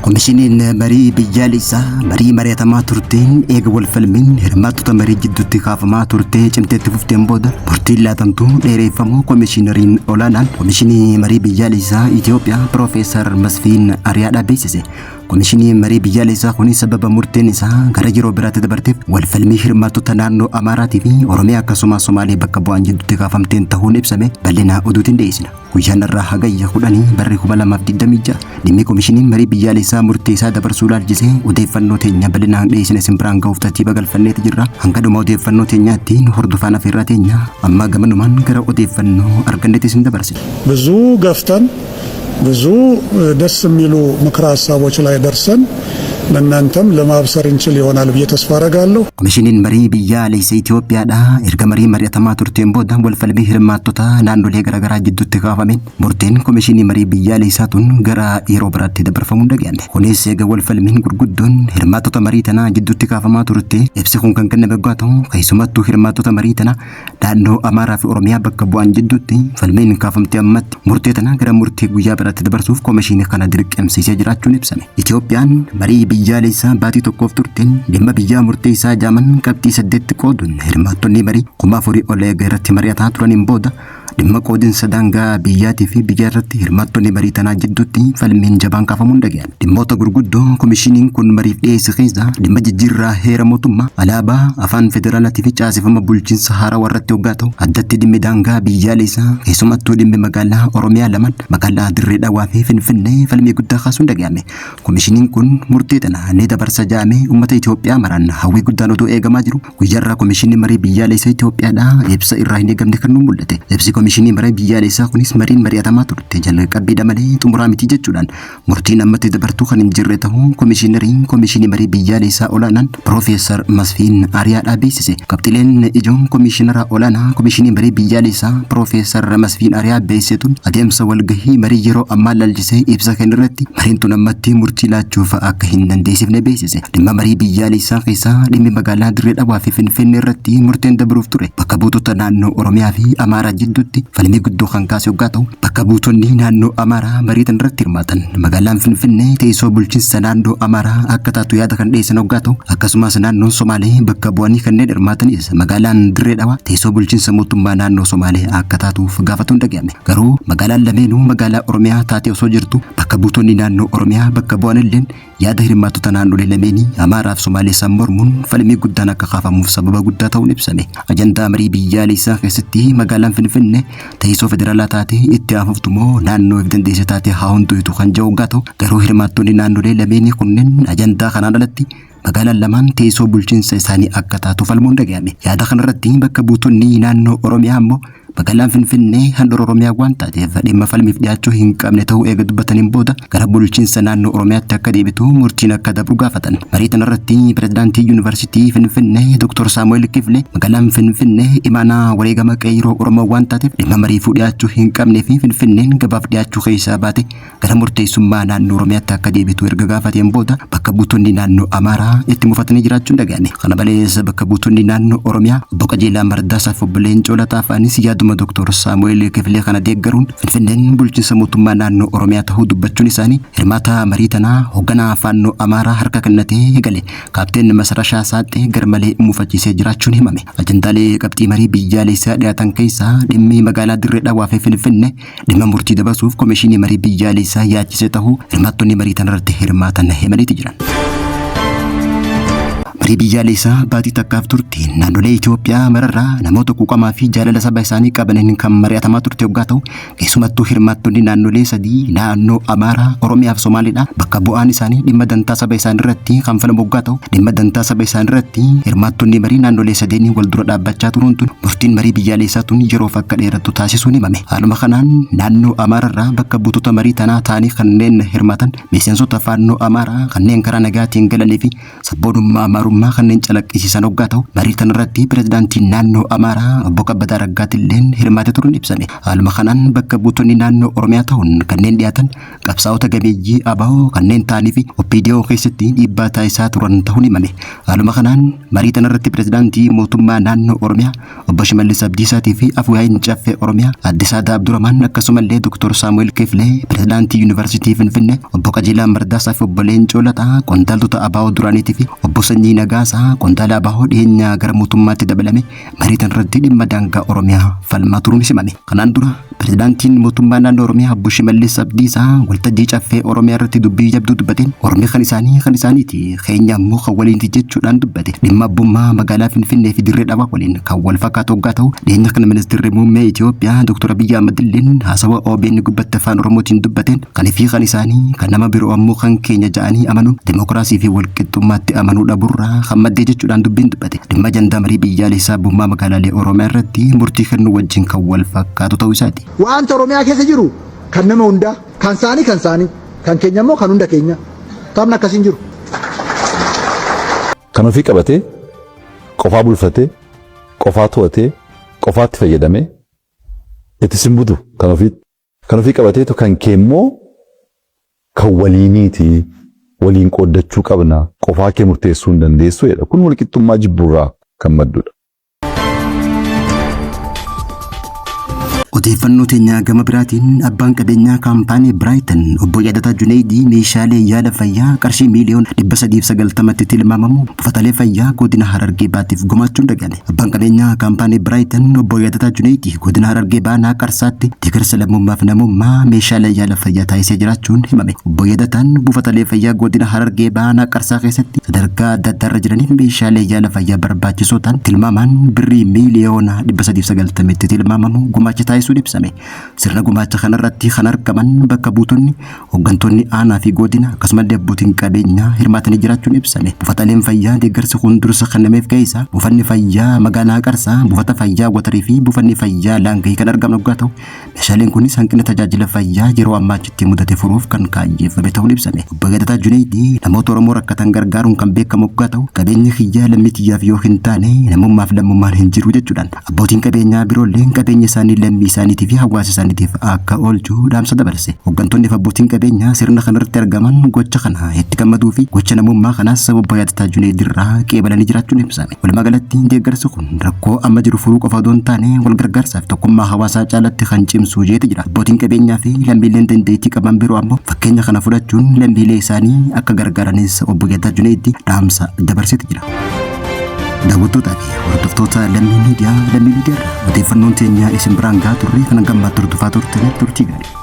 Komishiniin marii biyyaalessaa marii mari'atamaa turteen eega walfalmiin hirmaattota marii jidduutti kaafamaa turtee cimteetti fufteen booda murtiin laatamtuu dheereeffamuu komishinariin olaanaan komishinii marii biyyaalessaa Itoophiyaa Piroofeesar Masfiin Ariyaadhaa beeksise. Komishinii marii biyyaalessaa kun sababa murteen isaa gara yeroo biraatti dabarteef walfalmii hirmaattota naannoo Amaaraatii fi Oromiyaa akkasumas Somaalee bakka bu'an jidduutti kaafamteen ta'uun ibsame bal'ina oduutiin dhiyeessina. Guyyaan irraa hagayya 10 barri 2026 dhimmi komishiniin marii biyyaalessaa murtee isaa dabarsuu laalchisee odeeffannoo teenya bal'inaan dhiyeessine isin biraan ga'uuf tartiiba galfanneeti jirra. Hanga dhuma odeeffannoo teenyaatti nu hordofaan afeerraa teenya amma gamanumaan gara odeeffannoo argannetti isin dabarsina. ብዙ ገፍተን ብዙ ደስ የሚሉ ምክረ ሀሳቦች ላይ ደርሰን ለእናንተም ለማብሰር እንችል ይሆናል ብዬ ተስፋ አደርጋለሁ። Komishiniin marii biyyaalessa Itoophiyaadha erga marii mari'atamaa turteen booda walfalmii hirmaattota naannolee garaagaraa jidduutti kaafameen murteen komishinii marii biyyaalessaa tun gara yeroo biraatti dabarfamuun dhaga'ame. Kunis eega walfalmiin gurguddoon hirmaattota marii tanaa jidduutti kaafamaa turte ibsi kun kan kenname yoggaa ta'u keessumattuu hirmaattota marii tanaa naannoo Amaaraa fi Oromiyaa bakka bu'an jidduutti falmiin kaafamte ammatti murtee tana gara murtii guyyaa biraatti dabarsuuf komishinii kana dirqamsiisee jiraachuun ibsame. Itoophiyaan marii biyyaalessaa baatii tokkoof turteen dhimma biyyaa murteessaa jaaman qabxii 8 qooduun hirmaattonni marii 4000 ol eega irratti mari'ataa turaniin booda dhimma qoodinsa daangaa biyyaatii fi biyya irratti hirmaattonni marii tanaa jidduutti falmiin jabaan kaafamuun dhaga'ame. Dhimmoota gurguddoo komishiniin kun mariif dhiyeesse keessaa dhimma jijjiirraa heera mootummaa, alaabaa, afaan federaalaatii fi caasifama bulchiinsa haarawaa irratti hoggaa ta'u addatti dhimmi daangaa biyyaalessaa keessumattuu dhimmi magaalaa Oromiyaa lamaan magaalaa Dirree Dhawaa fi Finfinnee falmii guddaa kaasuun dhaga'ame. Komishiniin kun murtee tana ni dabarsa jaamee uummata Itoophiyaa maraan hawwii guddaan odoo eegamaa jiru guyyaarraa komishinii marii biyyaalessaa Itoophiyaadhaa ibsa irraa hin eegamne kan nu mul'ate. Ibsi komishinii marii biyyaalessaa kunis mariin mari'atamaa turte jalqabbiidha malee xumuraa miti jechuudhaan murtiin ammatti dabartuu kan hin jirre ta'uu komishinariin komishinii marii biyyaalessaa olaanaan Piroofeesar Masfiin Ariyaadhaa beeksise. Qabxileen ijoon komishinara olaanaa komishinii marii biyyaalessaa Piroofeesar Masfiin Ariyaa beeksise adeemsa walgahii marii yeroo ammaa laalchisee ibsa kennirratti mariin tun ammatti murtii laachuuf akka hin dandeessifne beeksise. Dhimma marii biyyaalessaa keessaa dhimmi magaalaa Dirree Dhawaa fi Finfinnee irratti murteen dabruuf ture bakka buutota naannoo Oromiyaa fi Amaaraa jidduutti falmii guddoo kan kaase yoggaa ta'u bakka buutonni naannoo Amaaraa marii tan irratti hirmaatan magaalaan Finfinnee teessoo bulchiinsa naannoo Amaaraa akka taatu yaada kan dhiyeessan yoggaa ta'u akkasumas naannoon Somaalee bakka bu'anii kanneen hirmaatanis magaalaan Dirree Dhawaa teessoo bulchiinsa mootummaa naannoo Somaalee akka taatuuf gaafatuun dhaga'ame. Garuu magaalaan lameenuu magaalaa Oromiyaa taatee osoo jirtu bakka buutonni naannoo Oromiyaa bakka bu'an illeen yaada hirmaattota naannolee lameenii Amaaraa fi Somaalee isaan mormuun falmii guddaan akka kaafamuuf sababa guddaa ta'uun ibsame. Ajandaa marii biyyaalessaa keessatti magaalaan Finfinnee teessoo federaalaa taatee itti haafuftu moo naannoo if dandeesse taatee haa hunduutu kan jedhu yoggaa ta'u garuu hirmaattonni naannolee lameenii kunneen ajandaa kanaan alatti magaalaan lamaan teessoo bulchiinsa isaanii akka taatu falmuun dhaga'ame. Yaada kanarratti bakka buutonni naannoo Oromiyaa ammoo magaalaan Finfinnee handhuura Oromiyaa waan taateef dhimma falmiif dhiyaachuu hin qabne ta'uu eega dubbataniin booda gara bulchiinsa naannoo Oromiyaatti akka deebitu murtiin akka dabru gaafatan. Marii tanarratti pirezidaantii Yuunivarsiitii Finfinnee Dr. Saamu'eel Kiflee magaalaan Finfinnee imaanaa wareegama qeerroo Oromoo waan taateef dhimma mariifuu dhiyaachuu hin qabnee fi Finfinneen gabaaf dhiyaachuu keessaa baate gara murteessummaa naannoo Oromiyaatti akka deebitu erga gaafateen booda bakka buutonni naannoo Amaaraa itti mufatanii jiraachuun dhaga'ame. Kana malees bakka buutonni naannoo Oromiyaa obbo Qajeelaa Mardaasaa fi obbo Leencoo Lataa fa'aanis yaaduma Dr. Saamu'eel Kiflee kana deeggaruun Finfinneen bulchiinsa mootummaa naannoo Oromiyaa ta'uu dubbachuun isaanii hirmaata marii tanaa hoogganaa faannoo Amaaraa harka kennatee gale kaapteen Masarashaa Saaxee garmalee mufachiisee jiraachuun himame. Ajandaalee qabxii marii biyyaalessaa dhiyaatan keessaa dhimmi magaalaa Dirree Dhawaa fi Finfinnee dhimma murtii dabarsuuf komishinii marii biyyaalessaa yaachise ta'uu hirmaattonni marii tanarratti hirmaatan himaniiti jiran. Marii biyyaalessaa baatii takkaaf turte naannolee Itoophiyaa mararraa namoota quuqamaa fi jaalala saba isaanii qabaniin kan mari'atamaa turte yoggaa ta'u keessumattuu hirmaattonni naannolee sadii naannoo Amaaraa, Oromiyaa fi Somaaliidha. Bakka bu'aan isaanii dhimma dantaa saba isaanii irratti kan falmu yoggaa ta'u dhimma dantaa saba isaanii irratti hirmaattonni marii naannolee sadeenii wal dura dhaabbachaa turuun tun murtiin marii biyyaalessaa tun yeroof akka dheerattu taasisuun himame. Haaluma kanaan naannoo Amaararraa bakka buutota marii tanaa ta'anii kanneen hirmaatan miseensota faannoo Amaaraa kanneen karaa nagaatiin galanii fi sabboonummaa Amaarummaa tokkummaa kanneen calaqqisiisan hoggaa ta'u, marii kanarratti pirezidaantiin naannoo Amaaraa obbo Kabbadaa Raggaatilleen hirmaatee turuun ibsame. Haaluma kanaan bakka buutonni naannoo Oromiyaa ta'uun kanneen dhiyaatan qabsaa'ota gameeyyii ABO kanneen ta'anii fi OPDO keessatti dhiibbaa taasisaa turan ta'uun himame. Haaluma kanaan marii tanarratti pirezidaantii mootummaa naannoo Oromiyaa obbo Shimallis Abdiisaatii fi Afyaa'iin Caffee Oromiyaa Aadde Saadaa Abdurrahmaan, akkasumallee Dr. Saamu'eel Kifilee, pirezidaantii Yuunivarsiitii Finfinnee obbo Qajeelaa Mardaasaa fi obbo Leencoo Lataa, qondaaltota ABO duraaniitii fi obbo Sanyii Nagaasaa, qondaala ABO dhiyeenyaa gara mootummaatti dabalame, marii tanarratti dhimma daangaa Oromiyaa falmaa turuun himame. Kanaan dura pirezidaantiin mootummaa naannoo Oromiyaa obbo Shimallis Abdiisaa waltajjii Caffee Oromiyaa irratti dubbii jabduu dubbateen, Oromiyaa kan isaanii kan isaaniiti, keenya ammoo kan waliinti jechuudhaan dubbate. Dhimma abbummaa magaalaa Finfinnee fi Dirree Dhawaa waliin kan wal fakkaatu hoggaa ta'u, dhiyeenya kana ministeerri muummee Itoophiyaa Dr. Abiyyi Ahmad illeen haasawa OBN gubbatti afaan Oromootiin dubbateen, kan fi kan isaanii kan nama biroo ammoo kan keenya ja'anii amanuun dimokiraasii fi walqixxummaatti amanuu dhaburraa kan maddee jechuudhaan dubbiin dubbate. Dhimma ajandaa marii biyyaalessaa abbummaa magaalaalee Oromiyaa irratti murtii kennuu wajjin kan wal fakkaatu ta'uu isaati. Wanta Oromiyaa keessa jiru kan nama hundaa, kan isaanii kan isaanii, kan keenya immoo kan hunda keenya. Taphni akkasiin jiru. Kan ofii qabatee, qofaa bulfatee, qofaa to'atee, qofaatti fayyadamee itti simbutu kan ofii kan ofii qabateetu, kan kee immoo kan waliiniiti, waliin qooddachuu qabna, qofaa kee murteessuu hin dandeessu jedha. Kun walqixxummaa jibbuurraa kan maddudha. Odeeffannoo teenya gama biraatiin, abbaan qabeenyaa kaampaanii Biraayiten obbo Yaadataa Juneeyidii meeshaalee yaala fayyaa qarshii miiliyoona 390tti tilmaamamu buufataalee fayyaa godina Harargee Baatiif gumaachuun dhaga'ame. Abbaan qabeenyaa kaampaanii Biraayiten obbo Yaadataa Juneeyidii godina Harargee Baanaa Qarsaatti deeggarsa lammummaaf namummaa meeshaalee yaala fayyaa taasisee jiraachuun himame. Obbo Yaadataan buufataalee fayyaa godina Harargee Baanaa Qarsaa keessatti sadarkaa adda addaarra jiraniif meeshaalee yaala fayyaa barbaachisoo ta'an tilmaamaan birrii miiliyoona 390tti tilmaamamu gumaacha taasisuun ibsame. Sirna gumaacha kanarratti kan argaman bakka buutonni hooggantoonni aanaa fi godina, akkasumallee abbootiin qabeenyaa hirmaatanii jiraachuun ibsame. Buufataaleen fayyaa deeggarsi kun dursa kennameef keessa buufanni fayyaa magaalaa Qarsaa, buufata fayyaa Watarii fi buufanni fayyaa Laangahii kan argaman waggaa ta'u, meeshaaleen kunis hanqina tajaajila fayyaa yeroo ammaa achitti mudate furuuf kan kaayyeeffame ta'uun ibsame. Obbo Yaadataa Juneeydii namoota Oromoo rakkatan gargaaruun kan beekamu waggaa ta'u, qabeenyi kiyyaa lammii tiyyaaf yoo hin taane namummaaf lammummaan hin jiru jechuudhaan abbootiin qabeenyaa biroolleen qabeenya isaanii lammii isaaniitii fi hawaasa isaaniitiif akka oolchu dhaamsa dabarse. Hooggantoonni fi abbootiin qabeenyaa sirna kanarratti argaman gocha kana itti gammaduu fi gocha namummaa kanaas obbo Yaadataa Juneedirraa qeebalanii jiraachuun ibsame. Walumaa galatti deeggarsi kun rakkoo amma jiru furuu qofa odoo hin taane, wal gargaarsaa fi tokkummaa hawaasaa caalatti kan cimsu jeeti jira. Abbootiin qabeenyaa fi lammiileen dandeettii qaban biroo ammoo fakkeenya kana fudhachuun lammiilee isaanii akka gargaaranis obbo Yaadataa Juneedi dhaamsa dabarseeti jira. Daawwattootaa fi hordoftoota Lammii Miidiyaa, Lammii Miidiyaa irraa odeeffannoon teenya isin biraan gahaa turre kan gammaatti hordofaa turtan, turtii gaarii.